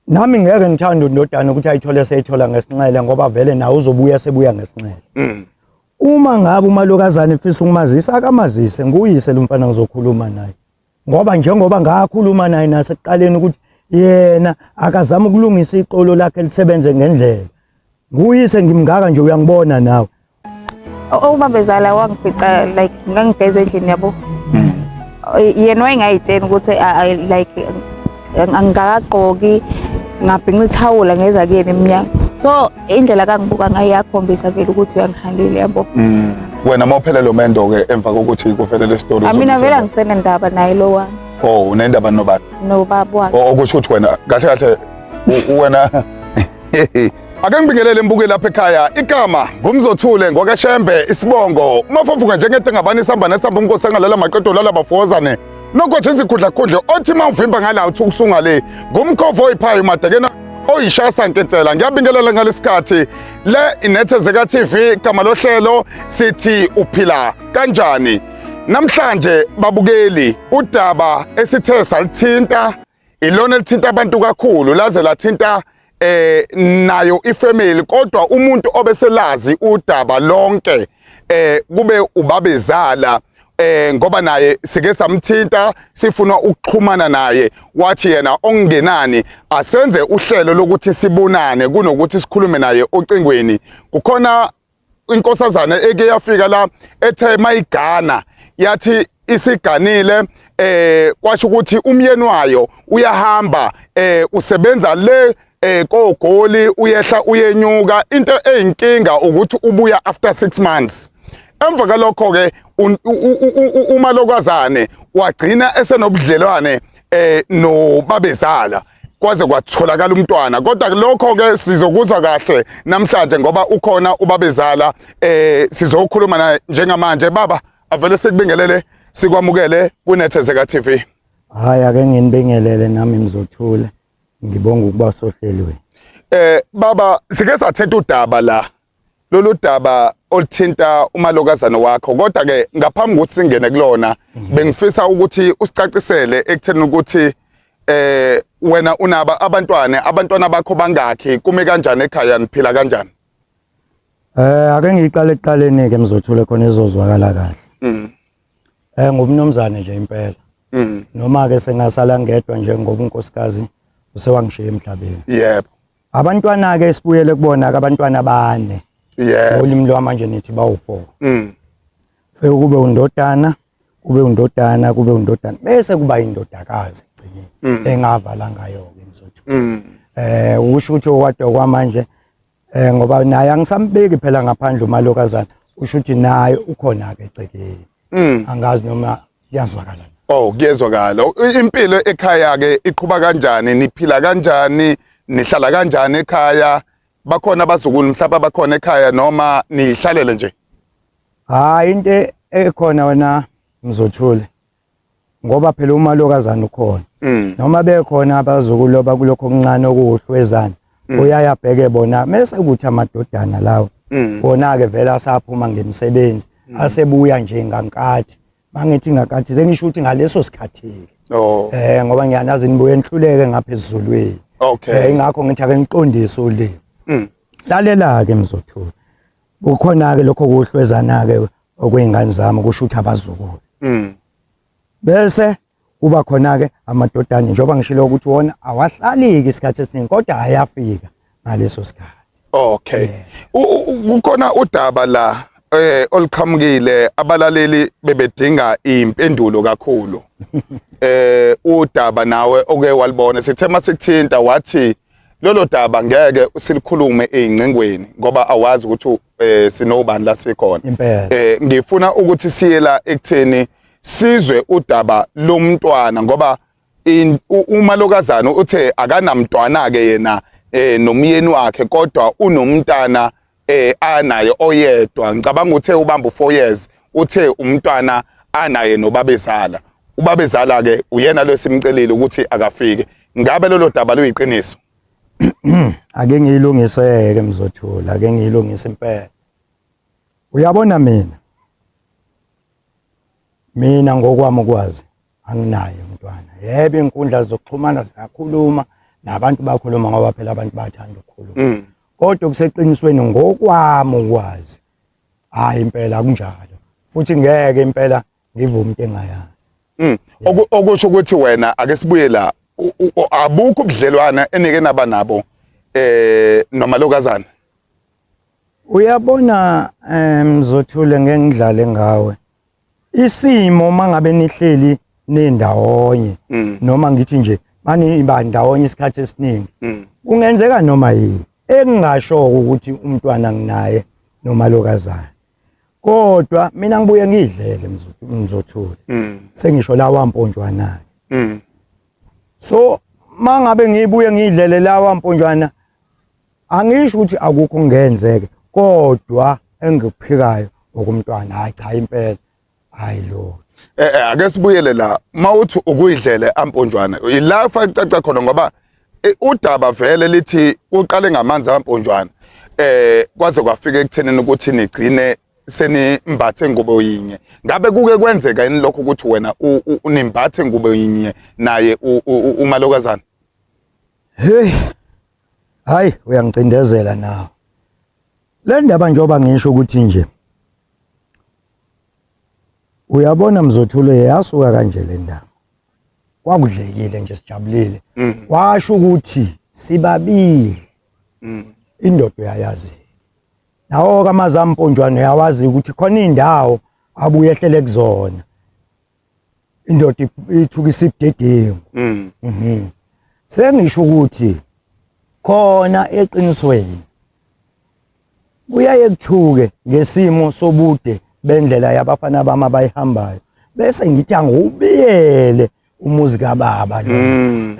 Nami ngeke ngithande undodana ukuthi ayithole seyithola ngesinxele ngoba vele nawe uzobuya sebuya ngesinxele. Uma ngabe umalokazane efisa ukumazisa akamazise nguyise lo mfana ngizokhuluma naye. Ngoba njengoba ngakhuluma naye nasekuqaleni ukuthi yena akazama ukulungisa iqolo lakhe lisebenze ngendlela. Nguyise ngimngaka nje uyangibona nawe. Ubabezala wangifica like ngangigeza endlini yabo. Yena wayengayitsheni ukuthi like angikakagqoki ngabhinca ithawula ngeza kuyena emnyango. So indlela kangibuka ngayo iyakhombisa vele ukuthi uyangihalile yabo. Wena uma uphele lo mendo ke emva kokuthi kuvele le story Mina vele angisenendaba naye lo wami. Oh, unendaba nobani? Nobaba wakhe. Oh, okusho ukuthi wena kahle kahle wena Ake ngibingelele mbuke lapha ekhaya igama ngumzothule ngwakashembe isibongo umafofuka njengento engabani isamba nesamba umnkosi engalela maqedo lala bafozane nokhothi izikhudlakhudla othi uma uvimba ngala uthi ukusunga le ngumkhovu oyiphayo umadekena oyishasa nkensela ngiyabingelela ngalesikhathi le inethezeka TV igama lohlelo sithi uphila kanjani namhlanje babukeli udaba esithe salithinta ilona elithinta abantu kakhulu laze lathinta nayo ifamily kodwa umuntu obeselazi udaba lonke kube ubabezala ngoba naye sike samthinta sifuna ukuxhumana naye wathi yena okungenani asenze uhlelo lokuthi sibonane kunokuthi sikhulume naye ocingweni. Kukhona inkosazana eke yafika la ethe mayigana yathi isiganile kwasho ukuthi umyeni wayo uyahamba usebenza le kogoli uyehla uyenyuka. Into eyinkinga ukuthi ubuya after 6 months. Emva kalokho ke umalokazane wagcina esenobudlelwane nobabezala kwaze kwatholakala umntwana. Kodwa lokho ke sizokuzwa kahle namhlanje ngoba ukhona ubabezala sizokhuluma naye njengamanje. Baba, avele sikubingelele sikwamukele kuNethezeka TV. Hayi, ake nginibingelele nami Mzothule, ngibonga ukuba sohlelweni. Baba, sike sathinta udaba la, lolu daba oluthinta umalokazane wakho, kodwa ke ngaphambi kokuthi singene kulona bengifisa ukuthi usicacisele ekutheni ukuthi wena unaba abantwana bakho bangakhi, kume kanjani ekhaya, niphila kanjani? Ake ngiqale ekuqaleni ke Mzothule khona izozwakala kahle. Ngumnumzane nje impela. Noma ke sengasala ngedwa nje ngoba unkosikazi usewangishiya emhlabeni. Yebo. Abantwana ke sibuyele kubona ke abantwana bane. Yebo. Ngolimi lwamanje nithi bawu4. Fike kube undodana, kube undodana, kube undodana bese kuba indodakazi egcineni engavala ngayo ke Mzothule. Usho ukuthi okwadwa kwamanje ngoba naye angisambeki phela ngaphandle umalokazana, usho ukuthi naye ukhona ke egcekeni. Angazi noma kuyazwakala. Oh, kuyezwakala. Impilo ekhaya ke iqhuba kanjani? Niphila kanjani? Nihlala kanjani ekhaya? Bakhona abazukulu mhlawumbe abakhona ekhaya noma nihlalele nje? Hayi, into ekhona wena Mzothule, ngoba phela umalokazana ukhona. Noma bekhona abazukulu abakulokho okuncane okuwuhlwezana, uyaya bheke bona mase kuthi amadodana lawo. Bona ke vele asaphuma ngemisebenzi, asebuya nje ngankathi. Mangithi ngakathi sengisho ukuthi ngaleso sikhathi. Oh. Ngoba ngiyanazi nibuye nihluleke ngapha esizulwini. Okay. Ingakho ngithi ake niqondise ulimi. Lalela ke Mzothule. Kukhona ke lokho kuhlwezana ke okwezingane zami kusho ukuthi abazukulu. Bese kuba khona ke amadodana njengoba ngishilo ukuthi wona awahlaliki isikhathi esiningi kodwa ayafika ngaleso sikhathi. Okay. Kukhona udaba la oluqhamukile abalaleli bebedinga impendulo kakhulu. Udaba nawe oke walibona sithe masikuthinta wathi lolo daba ngeke silikhulume ezingcingweni ngoba awazi ukuthi sinobani la sikhona. Ngifuna ukuthi siye la ekutheni sizwe udaba lomntwana ngoba umalokazana uthe akanamntwana ke yena nomyeni wakhe kodwa unomntana anaye oyedwa. Ngicabanga uthe ubamba u4 years, uthe umntwana anaye nobabezala. Ubabezala ke uyena lo simcelile ukuthi akafike. Ngabe lolo daba luyiqiniso? Ake ngiyilungiseke Mzothula, ake ngiyilungise impela. Uyabona mina ngokwami ukwazi anginaye umntwana. Yebo, inkundla zokuxhumana ziyakhuluma Nabantu bakhuluma ngoba phela abantu bayathanda ukukhuluma. Kodwa kuseqinisweni ngokwami ukwazi, hayi impela kunjalo, futhi ngeke impela ngivume into engayazi. Okusho ukuthi wena, ake sibuye la, abukho ubudlelwana enike naba nabo nomalokazana? Uyabona, Mzothule, ngeke ngidlale ngawe. Isimo mangabe nihleli nindawonye, noma ngithi nje maniba ndawonye isikhathi esiningi, kungenzeka noma yini. Engingasho ukuthi umntwana nginaye nomalokazana, kodwa mina ngibuye ngidlele, Mzothule, sengisho lawa mponjwana. So mangabe ngibuye ngidlele lawa mponjwana, angisho ukuthi akukho kungenzeke, kodwa engikuphikayo okumntwana, hayi cha impela, hayi lo. Ake sibuyele la mawuthi ukuyidlele amponjwana, ila kucaca khona, ngoba udaba vele lithi uqale ngamanzi amponjwana, kwaze kwafika ekuthenini ukuthi nigcine senimbathe ngubo yinye. Ngabe kuke kwenzeka yini lokho ukuthi wena unimbathe ngubo yinye naye umalokazana? Hey, hayi, uyangicindezela nawe le ndaba, njengoba ngisho ukuthi nje uyabona, Mzothule, yasuka kanje le ndaba, kwakudlekile nje, sijabulile, washo ukuthi sibabili. Indoda uyayazi nawo kamazamponjwana, uyawazi ukuthi khona indawo abuye ehlele kuzona, indoda ithukisa ibudedengu. Sengisho ukuthi khona eqinisweni kuyaye kuthuke ngesimo sobude bendlela yabafana bami abayihambayo, bese ngithi angiwubiyele umuzi kababa lo.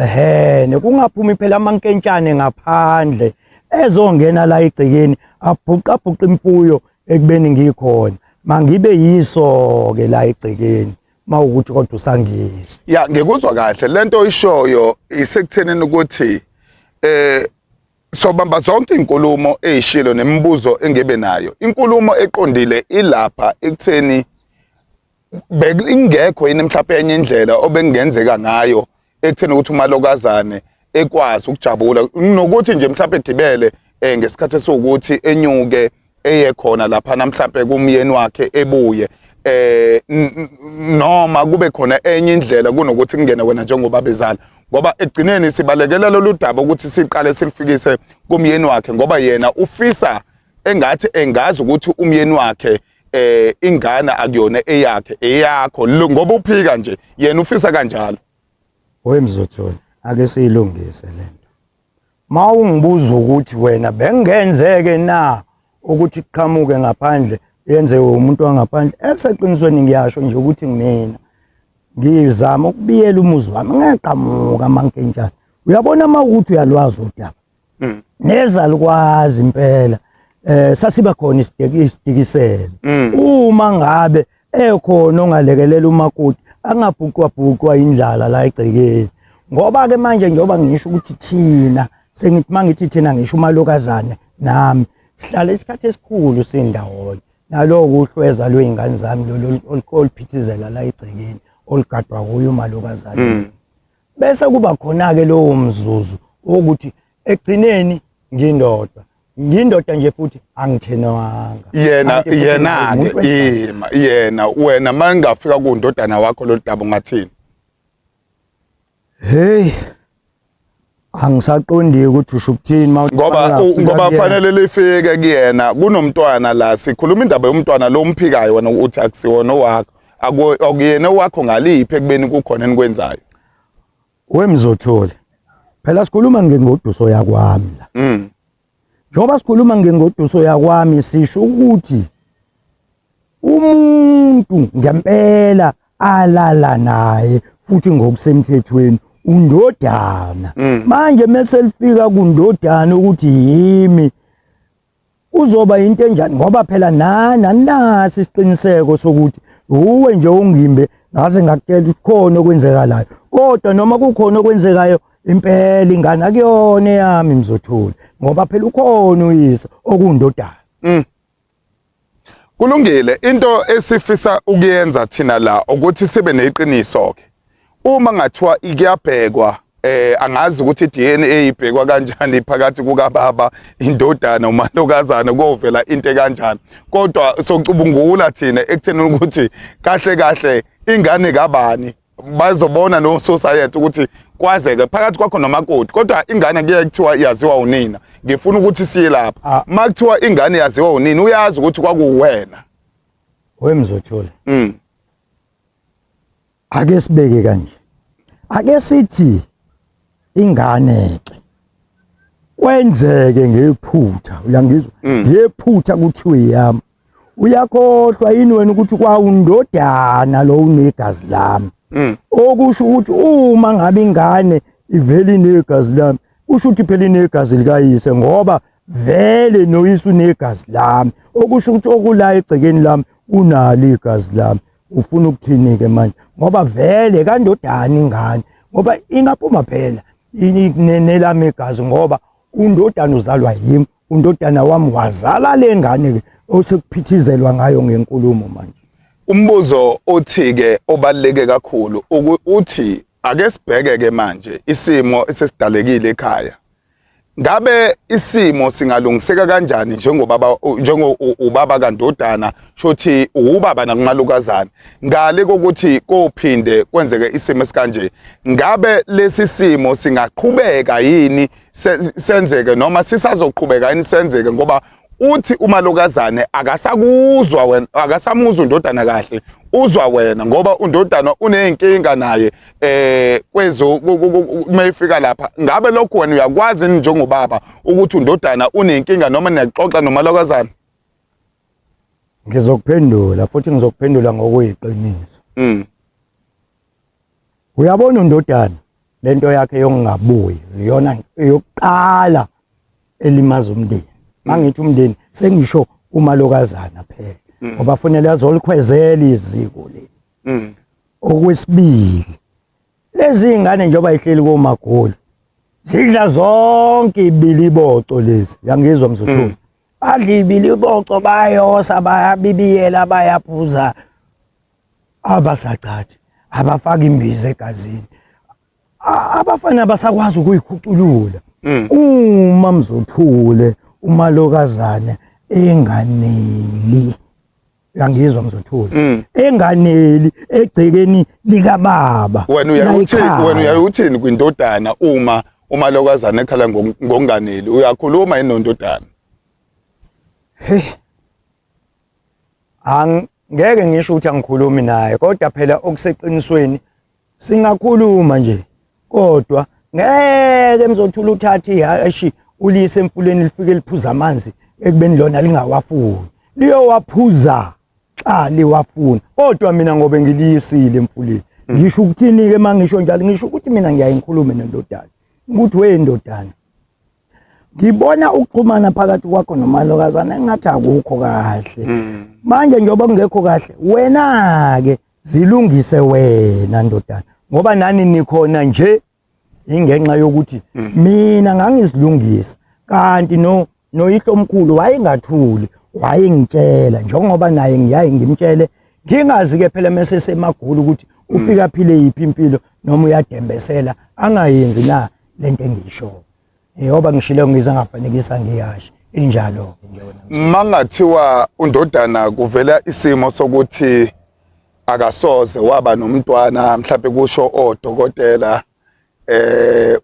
Ehhe, kungaphumi phela amankentshane ngaphandle ezongena la egcekeni abhuqa bhuqa imfuyo ekubeni ngikhona. Mangibe yiso ke la egcekeni mawukuthi kodwa usangizwa. Ya, ngikuzwa kahle. Lento oyishoyo isekuthenini ukuthi sobamba zonke inkulumo eyishilo nemibuzo engibe nayo. Inkulumo eqondile ilapha ekutheni bekungekho yini mhlawumbe enye indlela obekungenzeka ngayo ekutheni ukuthi umalokazane ekwazi ukujabula, nokuthi nje mhlawumbe egibele ngesikhathi esiwukuthi, enyuke eye khona lapha mhlawumbe kumyeni wakhe, ebuye, noma kube khona enye indlela kunokuthi kungene wena njengoba bezala, ngoba ekugcineni sibalekela lolu daba ukuthi siqale silifikise kumyeni wakhe, ngoba yena ufisa engathi engazi ukuthi umyeni wakhe ingane akuyona eyakhe, eyakho, ngoba uphika nje, yena ufisa kanjalo. Wemzothole, ake siyilungise lento. Mawungibuza ukuthi wena bengenzeke na ukuthi kuqhamuke ngaphandle, yenze umuntu wangaphandle, ekuseqinisweni ngiyasho nje ukuthi mina ngizama ukubiyela umuzi wami, ngaqhamuka amankentshane. Uyabona uma ukuthi uyalwazi udaba nezalukwazi impela, sasiba khona isidikiselo. Uma ngabe ekhona ongalekelela umakoti angabhuqwa bhuqwa indlala la egcekeni, ngoba ke manje njengoba ngisho ukuthi thina, sengithi mangithi thina ngisho umalokazane nami, sihlala isikhathi esikhulu sindawonye, naloku uhlweza lwey'ngane zami lolu oluphithizela la egcekeni olugadwa kuyo umalokazane. Bese kuba khona-ke lowo mzuzu wokuthi ekugcineni ngindoda, ngindoda nje futhi angithenwanga. Yena Kanti futhi yena umuntu ke wesifazane. Ima yena, wena mangafika kundodana wakho lolu daba ungathini? Hey, angisaqondi ukuthi usho ukuthini mawuthi Ngoba mangafika ngoba kuyena. fanele lifike kuyena, kunomntwana la, sikhuluma indaba yomntwana lo umphikayo wena uthi akusiwona owakho. Akuyena owakho ngaliphi ekubeni kukhona enikwenzayo? Wemzothole, phela sikhuluma ngengoduso yakwami la. Njengoba sikhuluma ngengoduso yakwami, sisho ukuthi umuntu ngempela alala naye futhi ngokusemthethweni undodana. Manje mase lifika kundodana ukuthi yimi, kuzoba into enjani? Ngoba phela nani aninaso isiqiniseko sokuthi uwe nje ungimbe ngaze ngakutshela ukuthi khona okwenzekalayo, kodwa noma kukhona okwenzekayo impela ingane akuyona eyami, Mzothula, ngoba phela ukhona uyise okundodana. Kulungile, into esifisa ukuyenza thina la ukuthi sibe neqiniso ke. Uma ngathiwa ikuyabhekwa Angazi ukuthi iDNA ibhekwa kanjani phakathi kukababa indodana umalokazana kovela into kanjani, kodwa socubungula thina ekutheni ukuthi kahle kahle ingane kabani, bazobona no society ukuthi kwazeke phakathi kwakho nomakoti, kodwa ingane kuye kuthiwa yaziwa unina. Ngifuna ukuthi siye lapha. Makuthiwa ingane yaziwa unina, uyazi ukuthi kwakuwena. Wemzothula. Ake sibeke kanje, ake sithi ingane ke kwenzeke ngephutha, uyangizwa? Ngephutha kuthiwe yami. Uyakhohlwa yini wena ukuthi kwawundodana lo unegazi lami? Okusho ukuthi uma ngabe ingane ivele inegazi lami, kusho ukuthi phela inegazi likayise, ngoba vele noyise unegazi lami, okusho ukuthi okula egcekeni lami unalo igazi lami. Ufuna ukuthini-ke manje? Ngoba vele kandodana ingane, ngoba ingaphuma phela nelami igazi, ngoba undodana uzalwa yimi, undodana wami wazala le ngane-ke osekuphithizelwa ngayo ngenkulumo manje. Umbuzo othi-ke obaluleke kakhulu uthi ake sibheke-ke manje isimo esesidalekile ekhaya. Ngabe isimo singalungiseka kanjani njengobaba, njengo ubaba kandodana, shothi ubaba nakumalukazana, ngale kokuthi kophinde kwenzeke isimo esikanje? Ngabe lesi simo singaqhubeka yini senzeke, noma sisazoqhubeka yini senzeke? Ngoba uthi umalokazane akasakuzwa wena, akasamuzwa undodana kahle, uzwa wena, ngoba undodana uneyinkinga naye kwezo mayifika lapha. Ngabe lokho wena uyakwazi njengobaba ukuthi undodana unenkinga, noma niyaxoxa nomalokazane? Ngizokuphendula futhi ngizokuphendula ngokuyiqiniso. Uyabona undodana lento yakhe yokungabuyi iyona eyokuqala elimaza umndeni. Mangithi umndeni sengisho umalokazana phela, ngoba fanele azolikhwezela iziko leli. Okwesibili, lezi ingane njengoba ihleli komagoli zidla zonke ibiliboco lezi, yangizwa mzothula? Badla ibiliboco, bayosa, bayabibiyela, bayaphuza, abasacathi abafaka imbiza egazini, abafana basakwazi ukuyikhuculula. Uma mzothule umalokazane enganeli, uyangizwa mzothule? Enganeli egcekeni likababa. Wena uyayuthini? Wena uyayuthini kwindodana uma umalokazane ekhala ngokunganeli? Uyakhuluma yini nondodana? Hey, angeke ngisho ukuthi angikhulumi naye, kodwa phela okuseqinisweni singakhuluma nje, kodwa ngeke mzothula uthathe ihashi ulise emfuleni lifike liphuza amanzi ekubeni lona lingawafuni. Liyowaphuza xa liwafuna, kodwa mina ngobe ngiliyisile emfuleni. Ngisho ukuthini-ke uma ngisho njalo? Ngisho ukuthi mina ngiyaye ngikhulume nendodana ukuthi, we ndodana, ngibona ukuxhumana phakathi kwakho nomalokazana engathi akukho kahle. Manje njengoba kungekho kahle, wena-ke zilungise wena ndodana, ngoba nani nikhona nje ingenxa yokuthi mina ngangizilungisa, kanti no noyihlo omkhulu wayengathuli, wayengitshela njengoba naye ngiyaye ngimtshele. Ngingazi-ke phela mese semagula ukuthi ufika aphile yiphi impilo, noma uyadembesela angayenzi na lento engiyishoyo. Ngoba ngishilo ngize ngafanekisa ngiyasho injalo nje wena. Mangathiwa undodana kuvela isimo sokuthi akasoze waba nomntwana, mhlawumbe kusho odokotela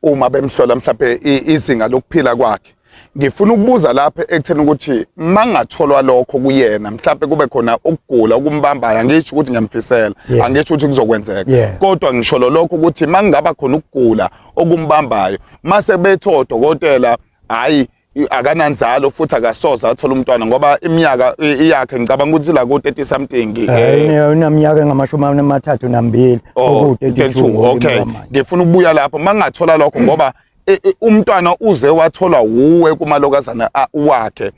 uma bemhlola mhlawumbe izinga lokuphila kwakhe, ngifuna ukubuza lapha ekutheni ukuthi mangatholwa lokho kuyena, mhlawumbe kube khona ukugula okumbambayo, angisho ukuthi ngiyamfisela, angisho ukuthi kuzokwenzeka, kodwa ngisho lokho ukuthi mangaba khona ukugula okumbambayo, mase bethi odokotela hayi, akananzalo futhi akasoze athola umntwana, ngoba iminyaka yakhe ngicabanga ukuthi la ku 30 something. Uneminyaka engamashumi 32, oku-32. Okay, ngifuna ukubuya lapho mangathola lokho, ngoba umntwana uze watholwa wuwe kumalokazana wakhe.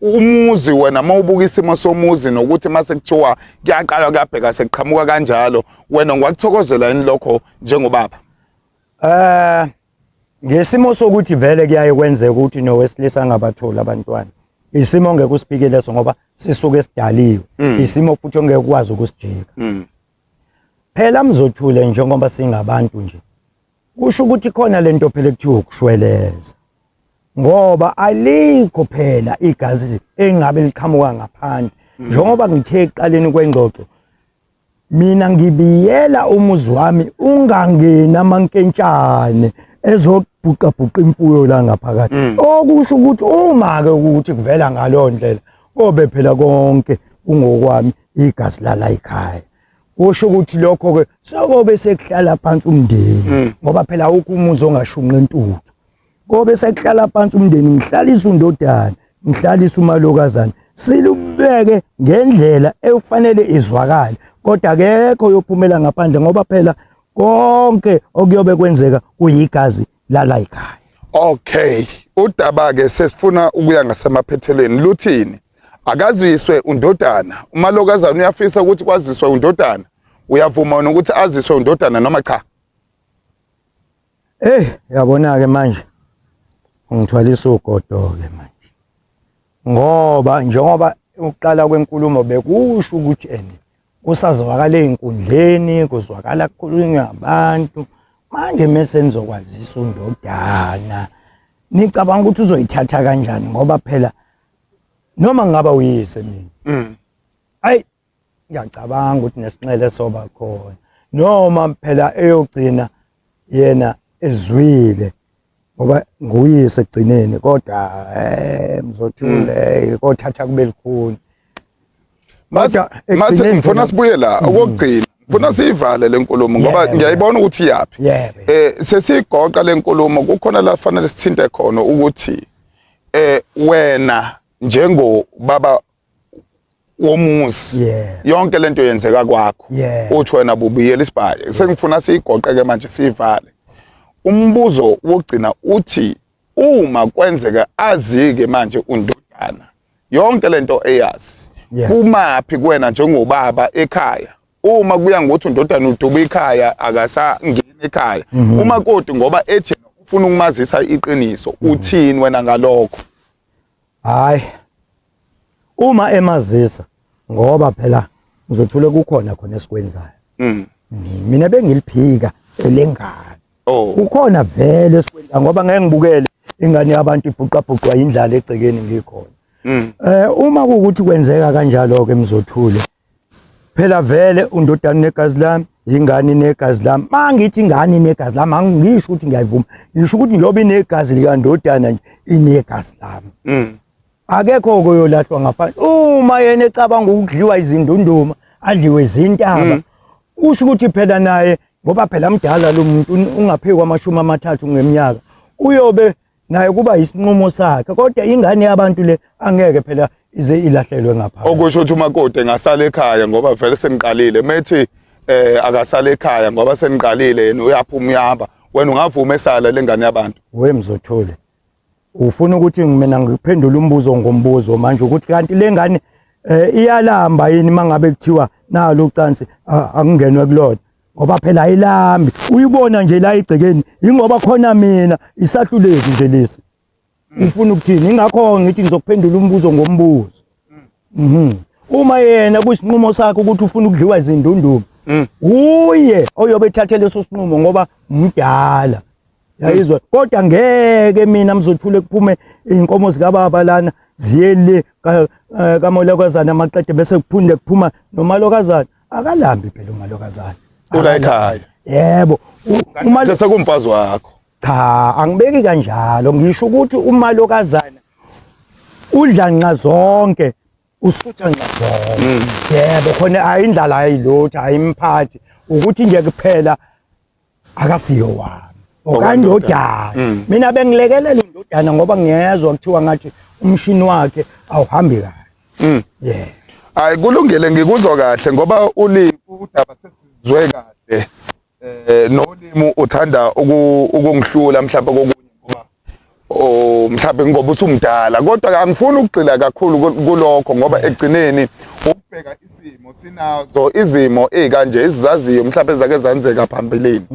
Umuzi wena mawubuka isimo somuzi nokuthi mase kuthiwa kuyaqala kuyabheka sekuqhamuka kanjalo, wena ngwakuthokozela yini lokho njengobaba? Ngesimo sokuthi vele kuyaye kwenzeka ukuthi nowesilisa angabatholi abantwana, isimo ongeke usibike leso, ngoba sisuke sidaliwe, isimo futhi ongeke ukwazi ukusijika. Phela mzothule, njengoba singabantu nje. Kusho ukuthi khona lento phela ekuthiwa ukushweleza. Ngoba alikho phela igazi engabe liqhamuka ngaphandle. Njengoba ngithe ekuqaleni kwengxoxo mina ngibiyela umuzi wami ungangeni amankentshane ezobhuqabhuqa imfuyo la ngaphakathi. Okusho ukuthi uma ke ukuthi kuvela ngaleyo ndlela kobe phela konke kungokwami igazi lala ekhaya. Kusho ukuthi lokho ke sokobe sekuhlala phansi umndeni ngoba phela awukho umuzi ongashunqa intuthu. Kobe sekuhlala phansi umndeni ngihlalisa undodana ngihlalisa umalokazana silubeke ngendlela ekufanele izwakale kodwa akekho oyophumela ngaphandle ngoba phela konke okuyobe kwenzeka kuyigazi lala ekhaya. Okay, udaba ke sesifuna ukuya ngasemaphetheleni luthini? Akaziswe undodana. Umalokazana uyafisa ukuthi kwaziswe undodana. Uyavuma wena ukuthi aziswe undodana noma cha? Eh, yabona ke manje ungithwalisa ugodo ke manje. Ngoba njengoba ukuqala kwenkulumo bekusho ukuthi ene kusazwakala ezinkundleni, kuzwakala kukhulunywa abantu. Manje mese nizokwazisa undodana. Nicabanga ukuthi uzoyithatha kanjani ngoba phela noma ngingaba uyise mina. Ayi ngiyacabanga ukuthi nesinxele soba khona. Noma phela eyogcina yena ezwile ngoba nguyise ekugcineni kodwa mzothule kothatha kube likhuni. Kodwa Mase ngifuna sibuye la okugcina. Ngifuna siyivale lenkulumo ngoba ngiyayibona ukuthi iyaphi. Sesigoqa lenkulumo kukhona la fanele sithinte khona ukuthi wena njengo baba womuzi yonke lento yenzeka kwakho uthi wena bubuyela isibhaye sengifuna siyigoqe ke manje siyivale. Umbuzo wokugcina uthi uma kwenzeka azike manje undodana yonke lento eyazi kumaphi kuwena njengobaba ekhaya uma kuya ngokuthi undodana uduba ikhaya akasangeni ekhaya umakoti ngoba ethi ufuna ukumazisa iqiniso uthini wena ngalokho? Hayi, uma emazisa ngoba phela ngizothule kukhona khona esikwenzayo. Mina bengiliphika elengane. Kukhona vele esikwenzayo ngoba ngeke ngibukele ingane yabantu ibhuqabhuqwa indlala egcekeni ngikhona. Uma kuwukuthi kwenzeka kanjalo ke Mzothule, phela vele undodana negazi lami, ingane negazi lami. Mangithi ingane negazi lami angisho ukuthi ngiyayivuma, ngisho ukuthi njengoba inegazi likandodana nje inegazi lami. Akekho koyolahlwa ngaphandle. Uma yena ecabanga ukudliwa izindunduma, adliwe izintaba, kusho ukuthi phela naye ngoba phela mdala lo muntu ungaphekwa 30 ngeminyaka, uyobe naye kuba isinqumo sakhe. Kodwa ingane yabantu le angeke phela ize ilahlelwe ngaphandle. Okusho ukuthi umakoti engasala ekhaya ngoba vele seniqalile methi akasala ekhaya ngoba seniqalile yena uyaphuma uyahamba, wena ungavuma esala lengane yabantu? We Mzothule, ufuna ukuthi mina ngiphendule umbuzo ngombuzo manje ukuthi kanti lengane iyalamba yini mangabe kuthiwa nalo ucansi akungenwe kulona? Ngoba phela ayilambi, uyibona nje la egcekeni ingoba khona mina isahluleki nje lesi. Ufuna ukuthini? Ingakho ngithi ngizokuphendula umbuzo ngombuzo. Uma yena kuyisinqumo sakhe ukuthi ufuna ukudliwa izindunduma, uye oyobe ethathe leso sinqumo ngoba mdala. Yayizwa, kodwa ngeke mina Mzothule kuphume inkomo zikababa lana ziye le kamalokazana amaqede bese kuphinde kuphuma nomalokazana. Akalambi phela umalokazana. Ula ekhaya. Yebo. Uma sekumfazi wakho. Cha, angibeki kanjalo, ngisho ukuthi umalokazana udla nxa zonke, usutha nxa zonke. Yebo, khona ayindlala ayilutho, ayimphathi. Ukuthi nje kuphela akasiyo wami. Okandodana. Mina bengilekelela indodana ngoba ngiyezwa kuthiwa ngathi umshini wakhe awuhambi kahle. Yeah. Hayi kulungile, ngikuzwa kahle ngoba ulimi udaba sesizwe kahle. Nolimi uthanda ukungihlula mhlawumbe kokunye ngoba mhlawumbe ngoba usumdala, kodwa angifuni ukugxila kakhulu kulokho ngoba ekugcineni ukubheka isimo sinazo izimo ezikanje esizaziyo mhlawumbe ezake zenzeka phambilini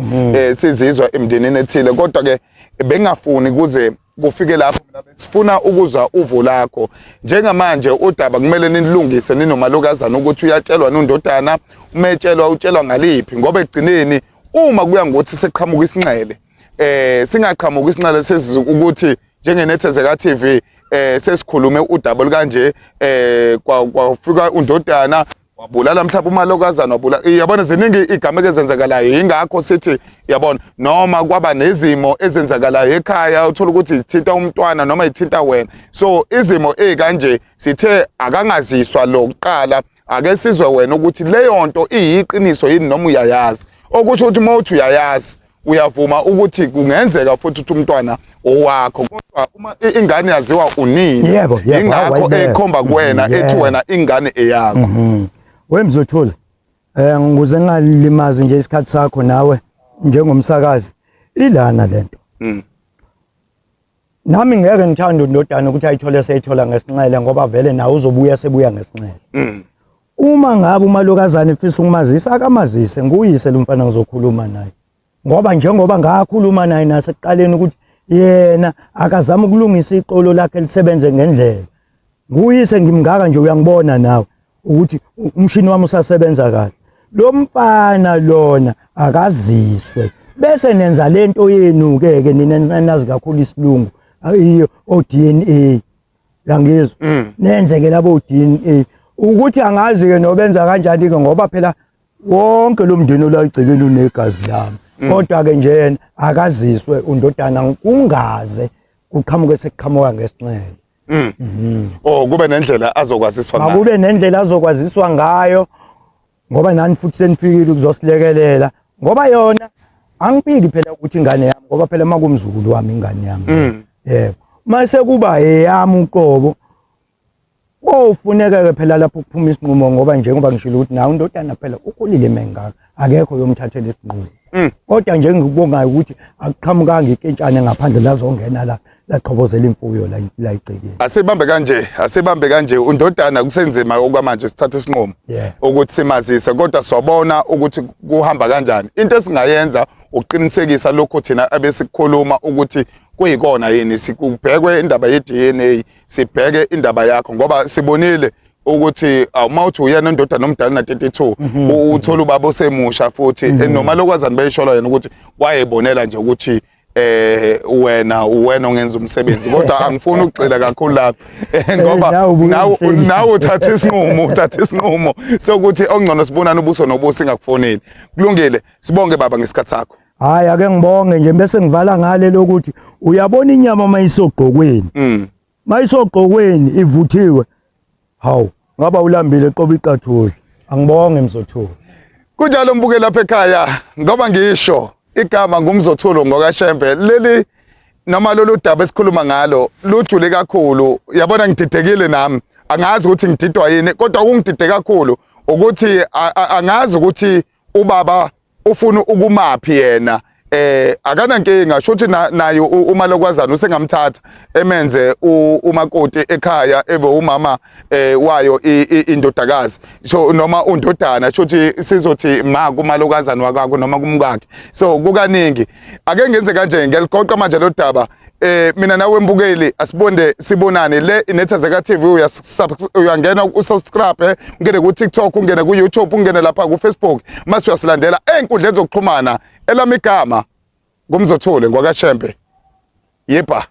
sizizwa emndenini ethile, kodwa ke bengafuni kuze kufike lapho. Mina besifuna ukuzwa uvo lakho njengamanje. Udaba kumele nilungise ninomalokazana ukuthi uyatshelwa nondodana, uma etshelwa utshelwa ngaliphi, ngoba ekugcineni uma kuya ngokuthi seqhamuka isinxele Singaqhamuki isinxele sesizwe ukuthi njengenethezeka TV sesikhulume udaba olukanje, kwafika undodana wabulala mhlawumbe umalokazana, wabula, yabona, ziningi igameko ezenzakalayo. Yingakho sithi, yabona, noma kwaba nezimo ezenzakalayo ekhaya, uthola ukuthi zithinta umntwana noma ithinta wena. So izimo ezikanje sithe akangaziswa lo kuqala, ake sizwe wena ukuthi leyo nto iyiqiniso yini noma uyayazi. Okusho ukuthi uma uthi uyayazi, uyavuma ukuthi kungenzeka futhi ukuthi umntwana owakho, kodwa uma ingane yaziwa unini. Yebo, Ingakho wayibeka. ekhomba kuwena, ethi wena ingane eyakho. Wemzothula, ngikuze ngingalimazi nje isikhathi sakho nawe njengomsakazi, ilana lento. Nami ngeke ngithande undodana ukuthi ayithole seyithola ngesinxele, ngoba vele nawe uzobuya sebuya ngesinxele. Uma ngabe umalokazana efisa ukumazisa, akamazise, nguyise lo mfana, ngizokhuluma naye. Ngoba njengoba ngakhuluma naye nasekuqaleni ukuthi yena akazama ukulungisa iqolo lakhe lisebenze ngendlela. Nguyise ngimngaka nje, uyangibona nawe ukuthi umshini wami usasebenza kahle. Lo mfana lona akaziswe, bese nenza lento yenu ke ke nina nazi kakhulu isilungu, ayiyo o DNA, yangizwa, nenze ke labo DNA, ukuthi angazi ke nobenza kanjani ke, ngoba phela wonke lo mndeni ola igcekeni unegazi lami. Kodwa ke nje yena akaziswe undodana, kungaze kuqhamuke sekuqhamuka ngesinxele. Oh, kube nendlela azokwaziswa ngayo. Makube nendlela azokwaziswa ngayo, ngoba nani futhi senifikile ukuzosilekelela, ngoba yona angipiki phela ukuthi ingane yami, ngoba phela makumzukulu wami ingane yami. Yebo, mase kuba eyami uqobo, kofuneka ke phela lapho kuphuma isinqumo, ngoba njengoba ngishilo ukuthi nawe undodana phela ukhulile mengaka, akekho yomthathela isinqumo. Kodwa nje ngikubongayo ukuthi akuqhamukanga ikentshane ngaphandle lazongena la laqhobozela imfuyo la la igcekeni. Asibambe kanje, asibambe kanje, undodana kusenzima okwamanje sithatha isinqumo ukuthi simazise, kodwa sobona ukuthi kuhamba kanjani. Into esingayenza ukuqinisekisa lokho thina abesikhuluma ukuthi kuyikona yini, sikubhekwe indaba ye-DNA, sibheke indaba yakho, ngoba sibonile ukuthi uma uthi uyena indodana omdala na 32, uthola ubaba osemusha futhi, noma lokwazana beyishola yena ukuthi wayebonela nje ukuthi wena uwena ongenza umsebenzi. Kodwa angifuni ukugxila kakhulu lapho, ngoba Nawe ubuye nawe ungihlekise. Nawe uthatha isinqumo sokuthi ongcono sibonane ubuso nobuso, ingakufoneli. Kulungile, sibonge baba ngesikhathi sakho. Hayi, ake ngibonge nje, bese ngivala ngale lokuthi uyabona inyama mayisogqokweni, mayisogqokweni ivuthiwe, hawu, ngaba ulambile, qoba iqathuli. Angibonge, Mzothuli. Kunjalo mbuke lapha ekhaya, ngoba ngisho igama ngumzothulo ngokaShembe, leli noma lolu daba esikhuluma ngalo lujule kakhulu. Yabona, ngididekile nami, angazi ukuthi ngididwa yini, kodwa kungidide kakhulu ukuthi angazi ukuthi ubaba ufuna ukumaphi yena. Akanankinga, shuthi naye umalokwazana usengamthatha emenze umakoti ekhaya, ebe umama wayo indodakazi, so noma undodana, shuthi sizothi ma kumalokazana wakakho noma kumkakhe. So kukaningi, ake ngenze kanje, ngiyaligoqa manje lo daba. Mina nawe mbukeli asibonde sibonane le Inethezeka TV. Uyangena usubscribe, ungene ku TikTok, ungene ku YouTube, ungene lapha ku Facebook, mase uyasilandela einkundleni zokuxhumana. Elami igama ngumzothule ngwakaShembe. Yebha.